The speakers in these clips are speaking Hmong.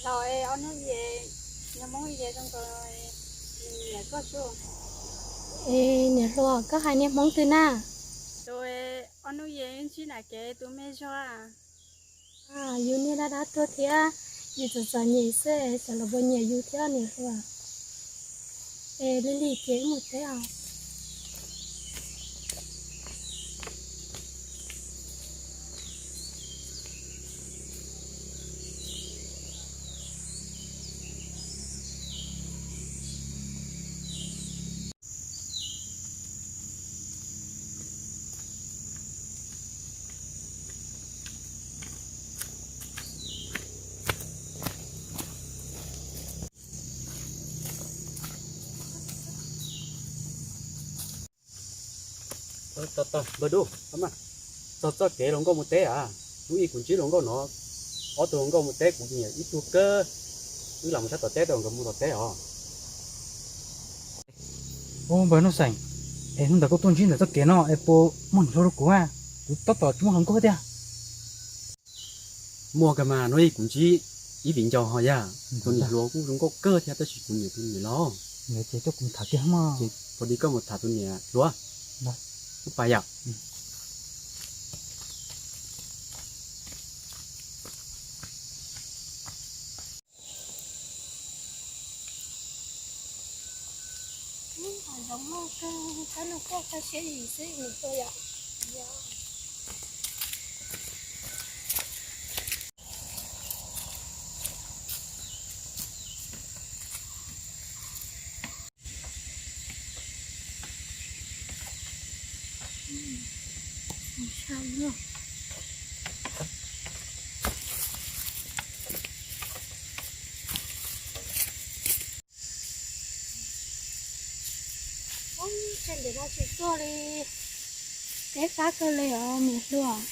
Thaum es ob hnub ye, niag Hmoob ye zoo nkaus nyiam koj xwb. Es niam hluas, koj hais niag Hmoob twg na? Tus ob hnub ye ntsib nram kev tus me zog. Yus niag dab dab tuag thiab, yus txom txom nyem xwb es xyov los puas nyiam yus thiab niam hluas. Es lig lig ces wb mus teb os. Npawg Dub, txog txoj kev hluas nkauj mus teb a, hnub ib kuv ntsib hluas nkauj no, ob tug hluas nkauj mus teb kuv nyiam ib tug kawg. Wb lam mus sab tom teb rau nkawd mus tom teb os. Ub, npawg Nuj Xeem, es hnub ntawd koj tuaj ntsib ntawm txoj kev no es puas muaj hluas rau kuv a? Kuv tab tom tsis muaj hluas nkauj tiag. Muaj kawg mas, hnub ib kuv ntsib ib viv ncaus ho yog tus niam hluas kuj zoo nkauj kawg thiab tab sis kuv nyiam tus niam laus. Ces coj kuv tham kiag mas. Ces pom li koj mus tham tus niam hluas. Ub, pais yom. Ub, hav zoov loj kawg, kab noj koj kab siab yim xwb niam hluas yom. Ub, tseem ntev no tsis tuaj li, teb fab kawg li os niam hluas.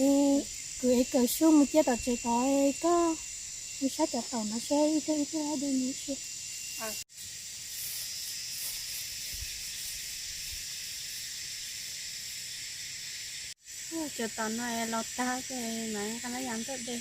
Es kuv ev kawm sub mus ciaj tom tsev tod, koj mus saib cov taum no seb ib tug ib tug dab dub mus seb. Cov taum no los tag ces mas qab lab yas ntuj de.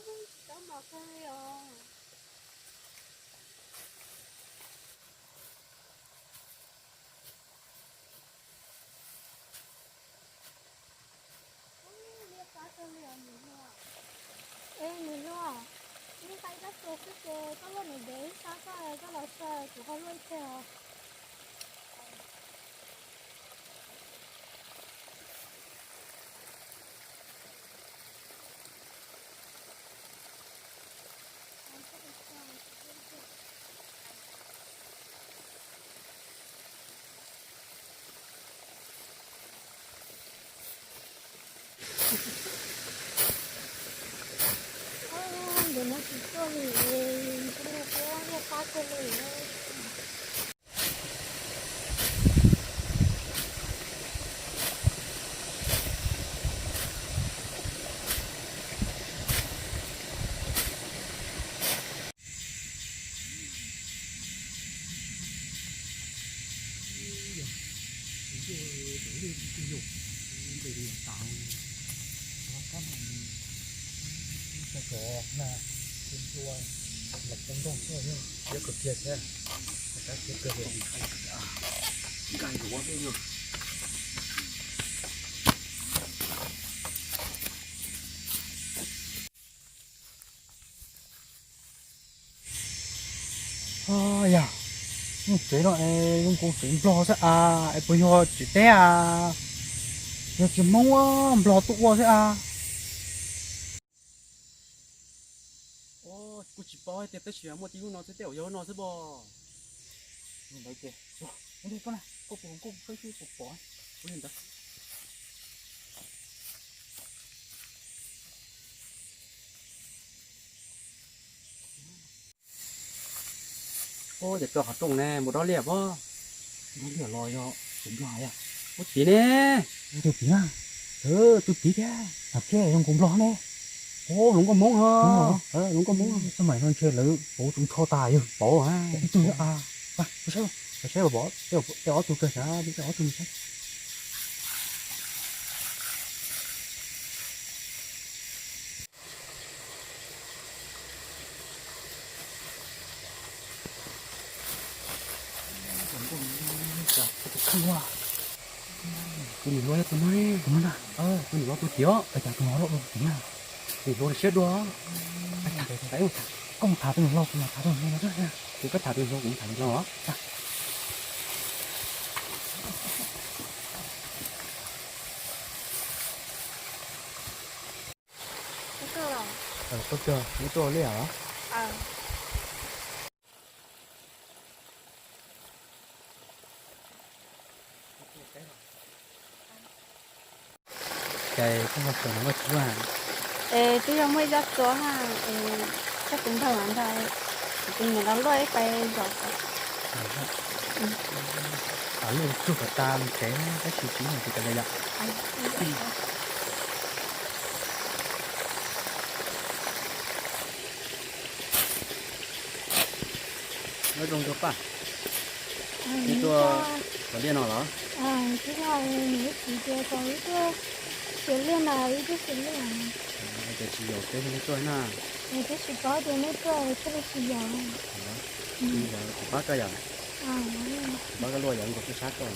Tsis tau mos kawg li os. Liab qab kawg li os niam hluas. Es niam hluas, wb nqa ib rab txuas xwb ces koj luaj ntev ntev wb sab koj, koj los saib kuv ho luaj ib teg os. Ntawm no tsis tuaj li, ntuj thiab liab qab kawg li. Yog, tsev no es zoo nkaus tsev Nplog xwb as, es puas yog tsev teb as? Yog tsev Hmoob Nplog tuaj ua xwb as. Kuj tsis paub tias tab sis muaj tib lub no xwb, tej zaum yog lub no xwb pob. Koj puas, koj saib seb puas pom li ntawd. Ub, ces rau qhov rooj ne, mus dob liaj pob. Dob liaj los yog tsev Nplog yog? Ub, tid ne. Tus tid na. Tus tid thiab. Ab, zoo nkaus Nplog ne. Ub, hluas nkauj Hmoob ho. Hluas nkauj Hmoob. Txoj maim no ntshe lawv pauv tsoos tsho tas yog pauv. Ib tug saib, saib pom tej ob tug kawg sav, tej ob tug mus saib. Tus niam hluas yog tus no, tus no na. Tus niam hluas tus tiag. Cas tus no loj ua tus tiag. Niam hluas siab dua. Koj mus tham tus niam hluas, kuv mus tham tus niam hluas no. Kuv koj tham tus niam hluas, kuv mus tham niam hluas. Tuaj, neb tuaj ua liaj os? Cas koj hau xyaum no koj tsis luaj? Es twb yog muaj ib zaj txuas ha, es koj tus npawg los nrog kuv tus niam los luaj ib qais zos. Tam luaj tsuag kom tas mus tsev tab sis tsis muaj tus tas li yom. Nyob zoo rau paj, neb tuaj pom liaj no los? Tsis yog, nws txiv tias kom wb tuaj xyuas liaj na, wb tuaj xyuas liaj. Ces tsis yog peb neb tuaj na. Tab sis paub tias neb tuaj thiaj li tsis yog. Kuv pab koj yom, kuv pab koj luaj yom, kuv tuaj sab koj.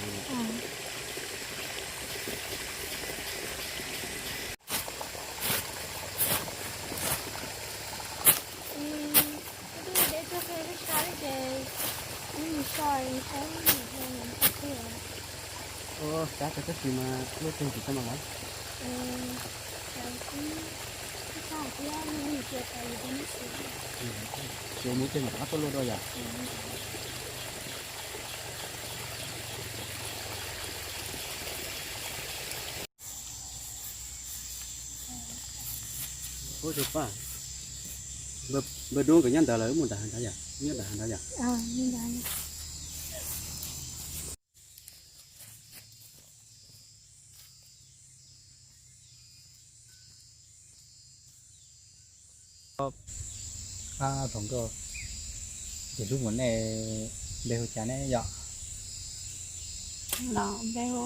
Ua cas koj tsis mas luaj teg tim koj mas los? Tsis ua muaj teg mas rov qab tuaj luaj dua yom. Ua rau paj, npawg Dub nkawd nyob ntawd lawm, wb mus nram hav nrad yom, nyob nram hav nrad yom. Ab, Hluas Nkauj, ces lub muam nej npe hu cas ne yom? Los npe hu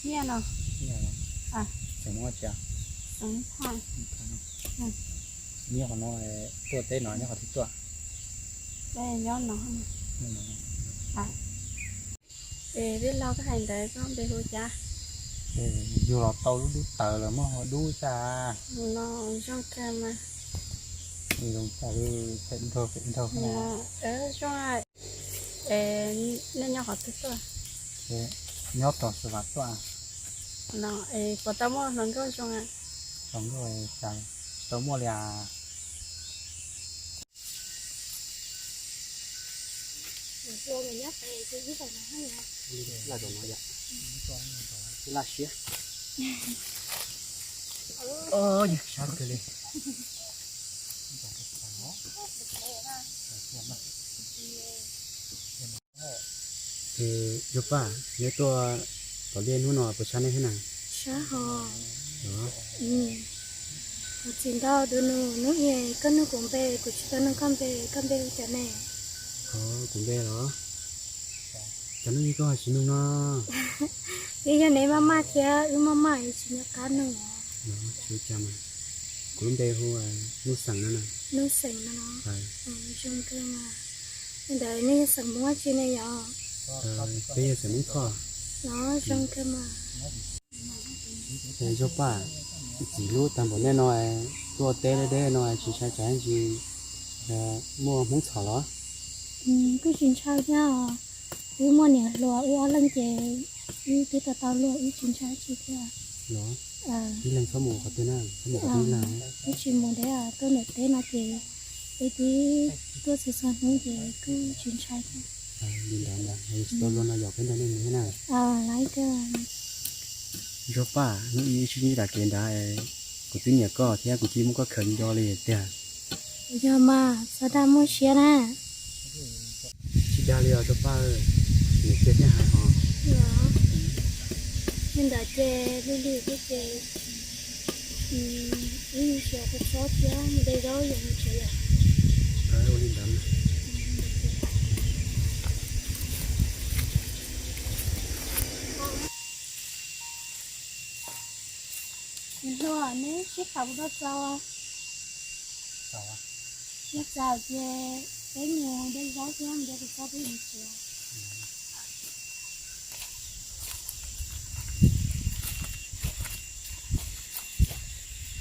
Nyiaj no. Xeem Hmoob tsi? Nyob qhov no, tuaj teb no nyob qhov twg tuaj? Nyob no. Es tij laug koj hais ntawd koj npe hu cas? Yug los tau lub dub taws los muab hu Dub xwb. No zoo kawg mas. Zoo tas li phem nraug phem nraug. Zoo. Es nej nyob qhov twg tuaj? Nyob tom Xav Vam tuaj. No es puas tau muaj hluas nkauj zoo? Hluas nkauj tsis tau muaj li as. Laj siab. Yog sab kawg li. Yog paj, neb tuaj pom liaj hnub no puas sab neb thiab na? Sab hos. Kuv txiv ntau tus nug hnub i, koj nug kuv npe, kuv tsis tau nug koj npe, koj npe hu cas ne? Kuv npe los? Cas hnub i koj ho tsis nug no? Twb yog neb maj maj thiab wb maj maj tsis nco qab nug. Tsis ua cas mas. Kuv lub npe hu Nuj Xeem no na. Nuj Xeem no. Zoo kawg mas. Li ntawd nej yog xeem Hmoob tsi ne yom? Peb yog xeem Hmoob Thoj. Los zoo kawg mas. Yog paj, txiv hlub tag npaum nej no, tuaj teb deb deb no tsis ntshai tsam ntsis muaj Hmoob txhom los? Kuj tsis ntshai thiab os. Wb muaj niam hluas wb ob leeg ces wb twb tau tau luag, wb tsis ntshai tsi thiab. Los, ib leeg txhob mus qhov twg na, txhob mus qhov twg ib leeg. Wb tsis mus ntev, tuaj ntawm teb no ces peb twb tuaj txhua txhua hnub ces kuj tsis ntshai thiab. Li ntawd mas tsis tau luag no yog peb nrog nej mus thiab na. Lawv kawg. Yog paj, hnub i wb sib ntsib tom kev nrad, kuv twb nyiam koj thiab kuv thiaj muab koj khaws nco li tiag. Yog mas, txhob dag muaj siab na. Tsis dag li os Suav Paj, niam cia thiab hais ho. Li ntawd ces lig lig thiab ces wb mus xyuas kua txob thiab mus de zaub yuav mus tsev lawm. Ua li ntawd. Niam hluas, neb sib tham puas tau txaus? Sib txaus ces peb mus de zaub thiab mus de kua txob peb mus tsev.